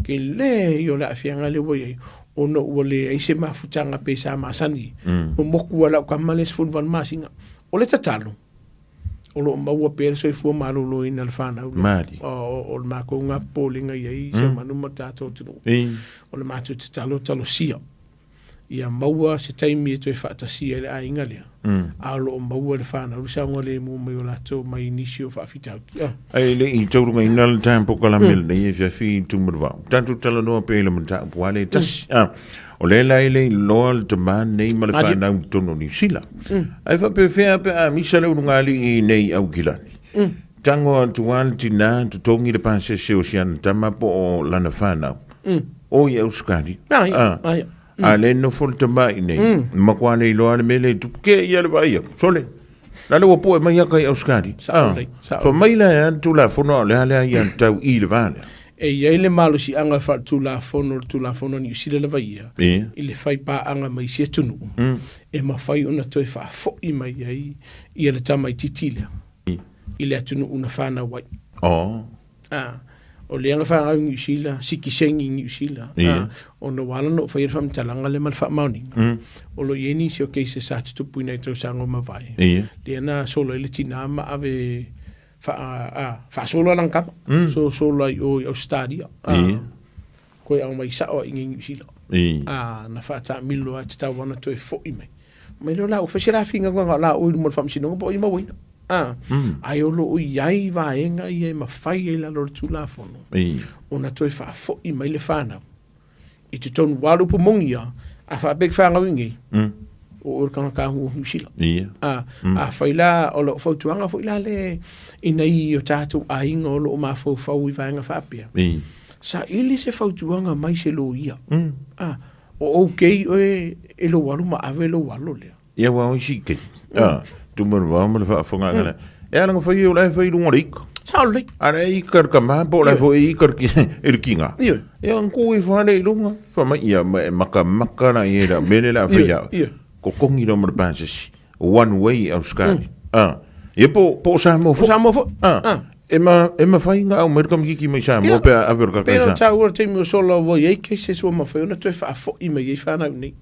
Tele ia o le aafiaga lea ua i ai, ona ua leai se mafutaga pe sa masani. Ua moku lava lau tama lea 18 masina. O le tatalo, O lo'o maua pea le soifua malōlōina o le fanau lea. O le matou lena popolega i ai Seumanu ma le tatou atunuu. O le matou tatalo talosia ia maua se taimi e toe faatasia ai le aiga lea, a o lo o maua e le fanau le saogalemu mai o latou mai nisi o faafitauli. Ae le i taulugaina le tapo kalame lenei afiafi Tumalevao. Tatou talanoa pea i le mataupu lava lea e tasi. O lea la e le iloa le tama nei ma le fanau i totonu o Niu Sila. Ae faapefea pe a misa le ulugalii i nei Aukilani. Tago atu lava le tina totogi le pasese o si ana tama po o lana fanau. O i Ausetalia. A le nofo le tama i nei, matua le iloa le mea lea e tupu. Ke ia le vaai atu, sole. La le ua poe mai aka i Ausetalia. Fa mai la e a le Tulafono a o le a le aiatatau i le va lea. E i ai le malosiaga faaletulafono o le Tulafono a Niu Sila lava ia, i le faipaaga ma isi atunuu, e mafai ona toe faafoi mai ai ia le tamaitiiti lea i le atunuu na fanau ai. O lea na fanau i Niu Sila, sitiseni i Niu Sila, ona ua ala ona ou faia le faamatalaga lea ma le faamaoniga. O lo o i ai nisi o cases sa tutupuina i tausaga ua mavae, lea na solo ai le tina ma ave faasolo lana tama, sosolo ai o i Ausetalia, koe aumai sao ai i Niu Sila. Na faataamilo lava e tatau ona toe foi mai. Mai lea o la ua fai se lafiga o la oi i luma o le faamasinoga po o ai mauaina. Ae o lo o i ai vaega ia e mafai ai i lalo o le Tulafono ona toe faafoi mai le fanau i totonu. Aua o le upu moni ia, a faapea e te fanau i inei, o oe le tagata o Niu Sila. Afai la, o lau fautuaga foi la le i nai o tatou aiga o lo o mafaufau i vaega faapea, saili se fautuaga mai se loia. O okay oe e lou alo ma ave lou alo lea. Ia aua o isi ke. Tumalevao ma le faafofoga la. E ala na fai o la e fai i luga o le ika. Sao lelei. A la e ika le tama po o la foi e ika le tiga. Ia ona tu ifo lava lea i luga. Fai mai, ia e makamaka la i ai lau mea lea o le a fai ia oe. Totogi loa ma le pasese. One way i Ausetalia. Ia po o Samoa foi. Po o Samoa foi. E mafai ona aumai le tamaitiiti mai Samoa pe a ave o le tagata i Samoa. Pei ona taua i le taimi ua sola ua i ai cases ua mafai ona toe faafoi mai ai fanau nei.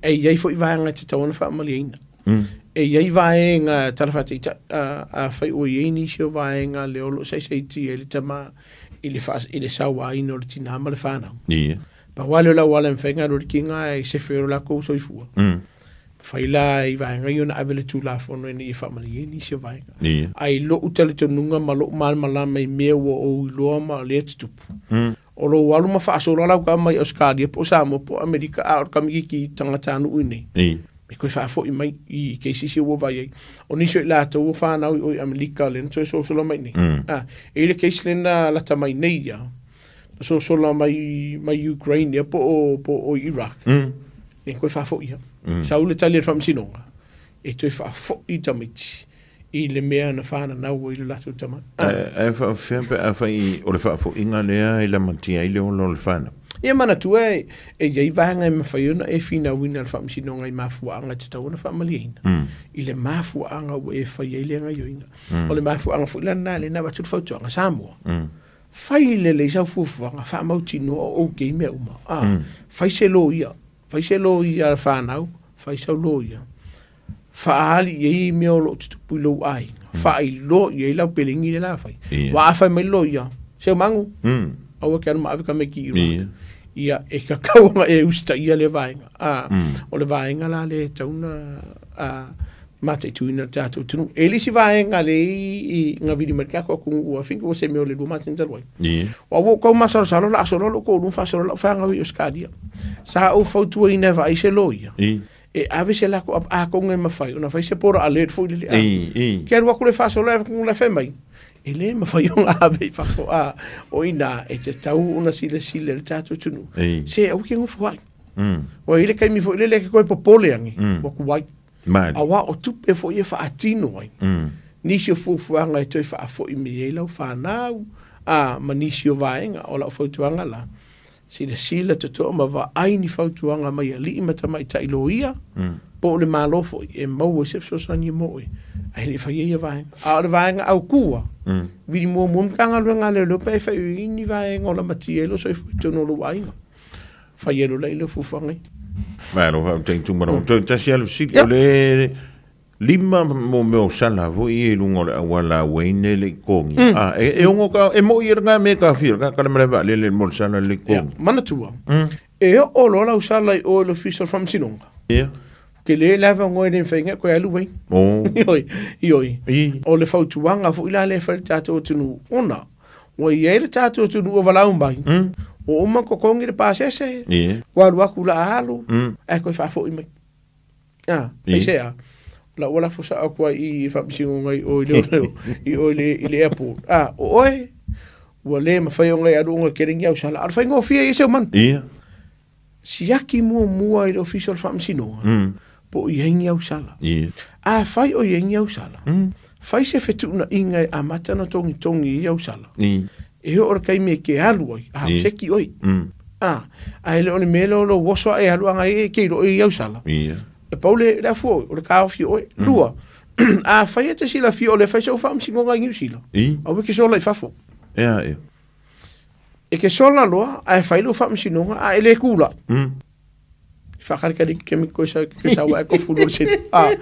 E i ai foi vaega e tatau ona faamalieina. E i ai vaega tala faataitai, afai ua i ai nisi o vaega lea o lo o saisaitia ai le tama i le, i le sauaina o le tinā ma le fanau. Pau lava lea o le auala e mafai ona alu ai le tiga e sefe ai lo latou soifua. Fai la i vaega ia ona ave le Tulafono ina ia faamalie ai nisi o vaega. Ae i lou talitonuga ma lou malamalama i mea ua ou iloa ma o lea e tutupu, o lou alu ma faasolo lau tama i Ausetalia po o Samoa po o Amerika a o le tamaitiiti tagatanuu i inei, e toe faafoi mai i cases ia ua vaai ai. O nisi o i latou ua fanau i o i Amerika lea na toe sosola mai i inei. E i ai le case lea na lata mai nei ia, na sosola mai mai Ukraine ia po o Iraq. E toe faafoi ia. Sau le tali a le faamasinoga, e toe faafoi tamaiti i le mea na fananau ai le latou tama. Ae faapefea pe afai o le faafoiga lea e lamatia ai le ola o le fanau? Ia manatua e i ai vaega e mafai ona e finauina e le faamasinoga i mafuaaga e tatau ona faamalieina i le mafuaaga ua e fai ai lea gaoioiga. O le mafuaaga foi la lena lea na avatu le fautuaga Samoa. Fai lelei sau fuafuaga, faamautinoa o okay mea uma. Fai se loia, fai se loia a le fanau, fai sau loia. Faaali i ai mea o lo o tutupu i lou aiga, faailoa i ai lau pelegi lea o le a fai. Aua a fai mai le loia, Seumangu, aua e te alu ma ave tamaiti i Iraq. Ia, e tatau ona e usitaia lea vaega. O le vaega la lea e tatau ona mataituina le tatou atunuu. E i ai le isi vaega lea i na vili mai le tatou atunuu, I think ua se mea o le 2 masina talu ai. Aua ua ou tau masalosalo o le a solo lou toalua ma faasolo lau fanau i Ausetalia. Sa ou fautuaina e vaai se loia. E ave se latou app atonu e mafai ona fai se border alert foi lele a. Ke alu atu le faasolo ae la fai mai, e le mafai ona ave i fafo a o ina e tatau ona silasila le tatou atunuu. Se aua ke nofo ai. Ua i ai le taimi foi lele e te toe popole ane, ua tuai. Aua o tupe foi e faatino ai nisi o fuafuaga e toe faafoi mai ai lau fanau a ma nisi o vaega. O lau fautuaga la, Silasila totoa ma vaai ni fautuaga mai alii ma tamaitai loia, po o le Malo foi, e maua ai se fesoasoani mo oe, ae le i faia ia vaega. A o le vaega autu, vili muamua Matagaluega a Leoleo pe a e fai i ni vaega o lamatia ai lou soifua i totonu o lou aiga. Fai ai loa la i lea fuafuaga ia. Malo faafetai Tumalao. Toe tasi lava le fesili, o le Lima mo meo sala fo i e lunga o le auala uaine le i kongi. A, e ongo ka, e mo i e nga me ka fia, ka kala mele va lele mo le sala le i kongi. Manatua, e o o loa lau sala i o le ofisa o le faamasinoga. Ke le lava ngoe le whainga koe alu wei. Ioi, ioi. O le fautuaga foi la le fai le tatou atunuu ona ua i ai le tatou atunuu o valaau mai. O uma kokongi le pasese. Ua alu aku la alu. Ae koe faafoi mai. Ah, ai se a. La ua lafo sa aku ai i faamasinoga i o i le i o i le airport. Ah, o oe ua le mafai ona e alu ona kelengi au sala. A o le faigofie i se manu. Siaki muamua i le ofisa o le faamasinoga. Po o i ai ni au sala. A fai o i ai ni au sala. Fai se fetuunaiga e amata ona togitogi i au sala. E oo le taimi e ke alu ai, a o seki oi. A, ae le o le mea lea o lou oso ae alu agai e ke iloa i au sala. E pau le afua oi, o le taofi oi. Lua, a fai e te silafia o le fai sau faamasinoga i Niu Sila. Aua e ke sola i fafo. E ke sola loa, ae fai lou faamasinoga, a e le kula. Whakarekare ke mi koe sa ke sa wa ko fulu se a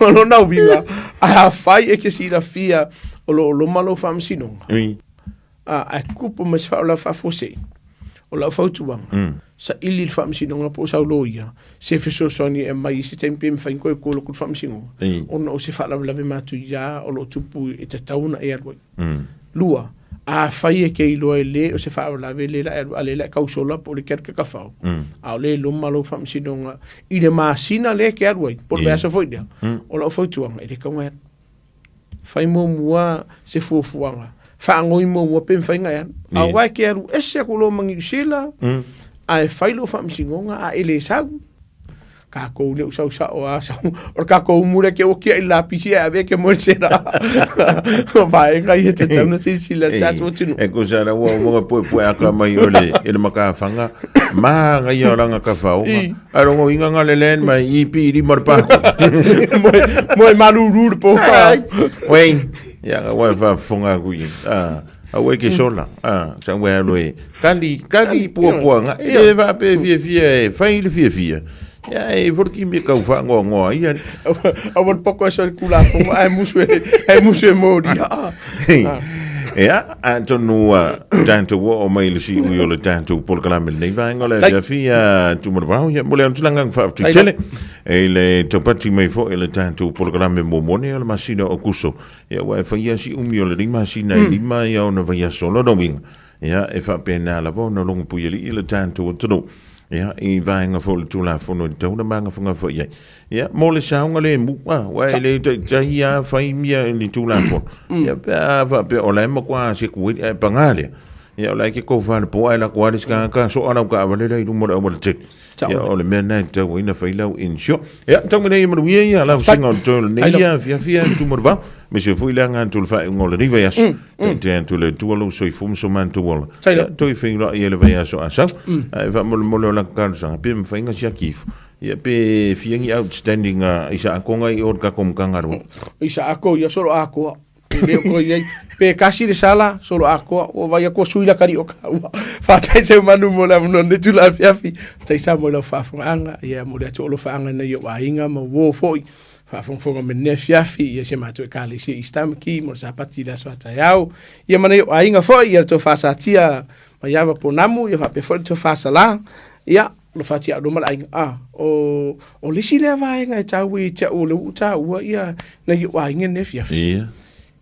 o lo na uiga a fai e ke silafia o lo loma lo faamasinoga. A a kupu ma se whaola faafose o lau fautuaga sa ili le faamasinoga po o sau loia se fesoasoani e mai i se taimi pe mafai koe kolo ku le faamasinoga ona o se faalavelave matuia o loo tupu e tatau ona e alu ai. Lua, a fai e ke iloa e lē o se faalavelave le la e alu a le la e kausola po o le ke alu ke kafao a o le loma lou faamasinoga i le masina lea ke alu ai po o le vaiaso foi lea o lau fautuaga e le kauga e alu. Fai muamua se fuafuaga faagoi muamua pe mafai ona e alu. Auā e ke alu ese aku loa ma Niu Sila ae fai lou faamasinoga a e lē sau kākou le usau sao a sau o le kākou umu lea ke oki ai le lapisi ae ave ke moe sera o vaega ia tatau ona silasila le tatou atunuu. E kusa la ua umonga pue pue aka mai o le ele makawhanga ma ngai o ranga ka whaonga. A rongo inga nga le len mai i pi i lima le pāku. Moe malūrū le pō. Wei, ia nga wai whafonga aku i. Au e ke sola. Sa ue alo e. Kali, kali pua pua nga. E wha pe fia fia e whai le fia fia. Ia e forki me kau wha ngoa ngoa ia. Au le poko e so le kula fonga ai musu e mori. Ia, atonu tātou o mai le si ui o le tātou polokalame lenei vaega o le afiafi tumaravao ia mo le anatulaga faafetai tele e le taupati mai foi le tātou polokalame muamua o le masina o Kuso. Ia ua e faia si umi o le nei masina e lima ia ona vaiaso lona uiga. Ia e faapena lava ona logo puialii le tātou atunuu. Ia, i vaega foi o le Tulafono i le tau na magafaga foi ai. Ia, mo le saoga le mu, ua e le taitai a fai mia i le Tulafono. Ia, pe a faapea o la e matua se kueli ae pagā lea. Ia, o la e ke kou falepo ae lako a le sika ka soa lau kaavale la i luma o le auala tele. Ia, o le mea na e tatau ai na fai lau insure. Ia, tau mai nei e manuia ia lau singa o le toe o lenei ia afiafi tumu o le vao. Me se foi le anga atu le faaiuga o lenei vaiaso. Taitai atu le Atua lou soifua ma so matou ola. Ia, toe feiloai ai le vaiaso a sau. Ae faamolemole o laka talosaga, pe mafai ona siaki ifo. Ia, pe fia ni outstanding i sa akonga i o le tatou Matagaluega. I sa ako ia solo akoa. E le o koe i ai. Pe kasi le sala, solo akoa. Ua vai aku sui la kari o kaua. Faafetai seu manu mo le avanoa lenei tula afiafi. Faafetai sa mo lau faafofogaaga. Ia mo le atu o lo faaaga nei o aiga ma uō foi. Faafogafoga mai lenei afiafi ia si a matou ekalesia i East Tamaki mo le Sapati i le aso a taeao. Ia ma nei o aiga foi, ia le tofa Satia Maiava Ponamu, ia faapea foi le tofa Sala. Ia, lo fatia au ma le aiga. A, o, o le isi lea vaega e taua ia te au o le ua ou taua ia nai o aiga nei afiafi.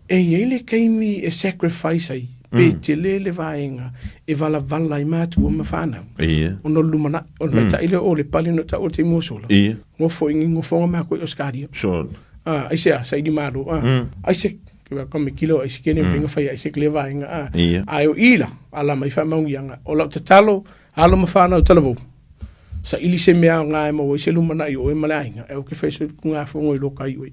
E i ai le taimi e sacrifice ai, pe tele le vaega e valavala ai matua ma fanau. Ona o le lumanai, o le maita'i lea o le pale na taua i le taimi ua sola. Gofo i gofoga makou i Australia. A, aisea, saili malo. A, aise, ke me kilo aise ke ne mawhai fai aise ke le vaega. A, ae o i la, ala mai faamauiaga. O lau tatalo, alo ma fanau talavou. Saili se mea aoga e maua ai se lumanai o oe ma le aiga, e au ke fai se kugafono i lo kai oe.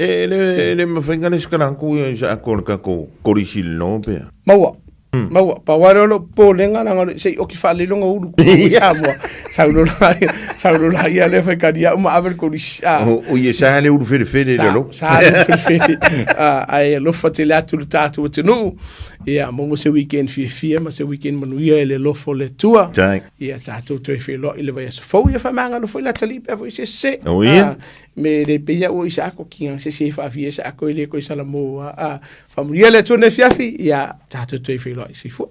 E le mawhai ngale skala ku ia isa ako le kako kolisi le no pea. Maua. Maua, pau lava lea o lou popolega leaga se i oki faalelei lona ulu i Samoa, sau loa lea, sau loa ia lea faitali au ma ave le kolisi. O ia sa le ulu felefele le alofa. Sa le ulu felefele. Ae alofa tele atu le tatou atunuu. Ia maua se weekend fiafia ma se weekend manuia e le alofa o le Atua. Ia tatou toe feiloai i le vaiaso fou. Ia faamagalo foi le atalii pe a foi se sese. O ia. Me le pei au o i sa ako ki se se faafia sa ako i le koe salamo. Faamanuia le Atua i lenei afiafi. Ia tatou toe feiloai. Soifua.